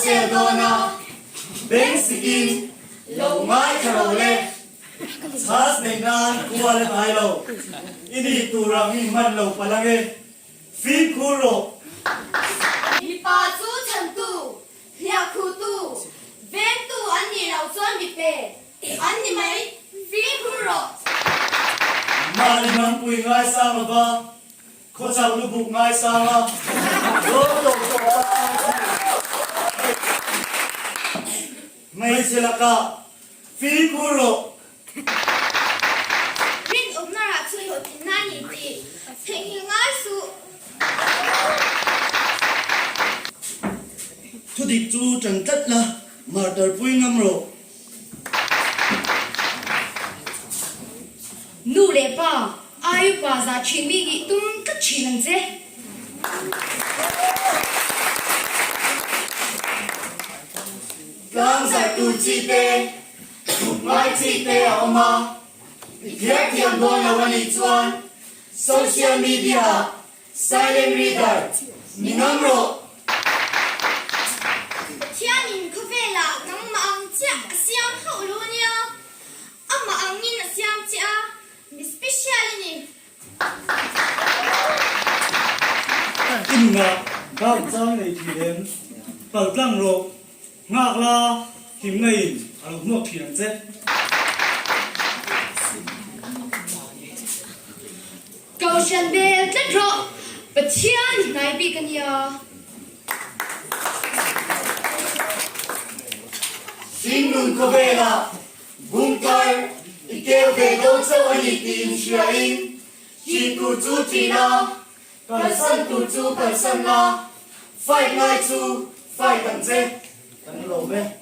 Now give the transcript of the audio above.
sel dawn a, beng sikin lo ngaithla rawh le. Chhas neih nan khua la hnai lo, i nih tur ang i hman lo palh ange, fimkhur rawh. Mipa chu chhantu, hliahkhuhtu, vengtu an nih loh chuan mipe an ni mai, fimkhur rawh. Mahni hnampui ngaisang lova Khawchhak lubuk ngaisang a, dawn tawh tawh a ang chu. Hmeichhe lakah fimkhur rawh. Rinawmna rah chu hlawhtlinna a ni tih theihnghilh ngai suh. Thudik chu ṭan tlat la, martar pui ngam rawh. Nu leh pa, ai upa zah thin mi nih tum tlat thin ang che. Tlang zarh tur chi te, thup ngai chi te a awm a, i thiam thiam dawn lo a nih chuan social media ah Silent reader, ni ngam rawh. Pathianin khawvelah nangmah ang chiah a siam hauh lo ania, amah angin a siam che a, mi special i ni. I nunah bak chang nei thin em? Pal tlang rawh, nghak la, hlimna in a lo hmuak thin ang che. Kohhran bel tlat rawh, Pathian i hnai bik a nia. Hringnun khawvelah bungkar i keu ve dawn chauh a ni tih inhriain ṭih tur chu ṭih la, kalsan tur chu kalsan la, fight ngai chu fight ang che. Kan lawm e.